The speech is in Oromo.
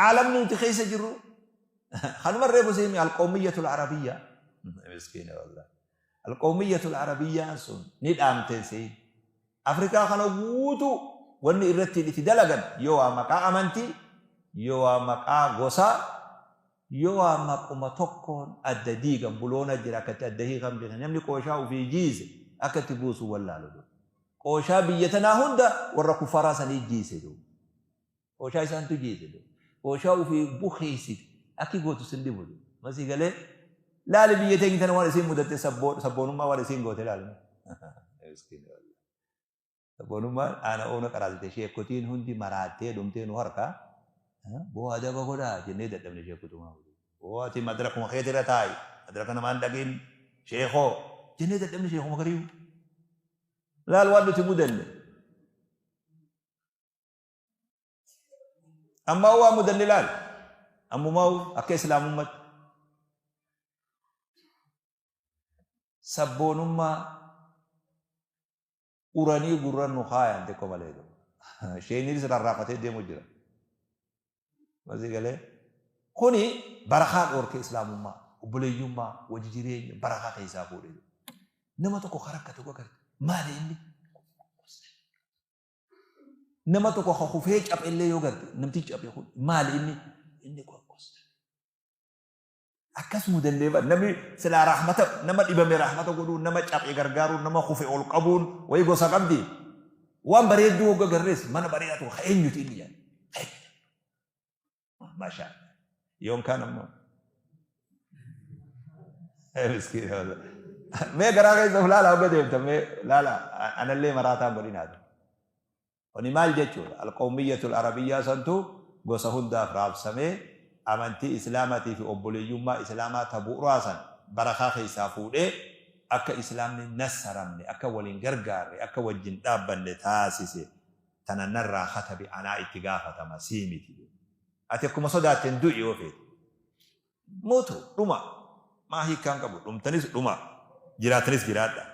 Aalamni nuti keessa jirru kanuma reefu siimi alqawmiyyatul arabiyyaa. Miskiina wallah. Alqawmiyyatul arabiyyaan sun ni dhaamte siin. Afrikaa kana guutuu wanni irratti itti dalagan yoo waa maqaa amantii, yoo waa maqaa gosaa, yoo waa maquma tokkoon adda diigan buloona jira akka itti adda hiikan beekan namni qooshaa ofii jiise akka itti buusu wallaalu. Qooshaa biyya tanaa hunda warra kufaraa sanii jiise duuba. Qooshaa isaantu jiise duuba. Qooshaa ofii bukeessite akki gootu sin dhibu duuba. Masii galee laali biyya teenya tana waan isiin mudatte sabboonummaa waan isiin goote laali. Sabboonummaan aana oona qaraasite sheekotiin hundi maraattee dhumtee nu harkaa boo adaba godhaa jennee dadhabne sheekotumaa. Boo ati madarakuma keetirra taa'i madaraka namaan dhaqin sheekoo jennee dadhabne sheekuma gariyu. Laal waan nuti mudanne. Ammaa waan mudanne laal. Ammumaa akka islaamummatti. Sabboonummaa uranii gurran nu kaayan xiqqoo malee. Sheeniinis rarraafatee deemu jira. Masii galee. Kuni barakaa dhoorke islaamummaa, obboleeyyummaa, wajji jireenya barakaa keessaa fuudhe. Nama tokko ka rakkate agarte maali inni? Nama tokko ka kufee caphe illee yoo garte namtichi caphe kun maali inni? Inni qoqqosta. Akkas mudannee bar namni silaa rahmata nama dhibame rahmata godhuun nama caphe gargaaruun nama kufe ol qabuun wayii gosa qabdi. Waan bareedduu hogga garrees mana bareedaa tokko ka eenyuti inni jedhan. Maashaa Allah. Yoon kaan ammoo. Miskiina wallah. Mee garaa keessa of laala hogga deemta mee laala anallee maraataan godhinaatu. Kuni maal jechuudha? Alqawmiyyatul Arabiyyaa santu gosa hundaaf raabsamee amantii Islaamaatii fi obboleeyyummaa Islaamaa ta bu'uraa san barakaa keessaa fuudhee akka Islaamni hin nassaramne, akka wal hin gargaarre, akka wajjin dhaabbanne taasise. Tana narraa katabi anaa itti gaafatama sii miti. Ati akkuma sodaatteen du'i yoo feete. Muutu dhuma. Maa hiikkaan qabu dhumtanis dhuma. Jiraatanis jiraadha.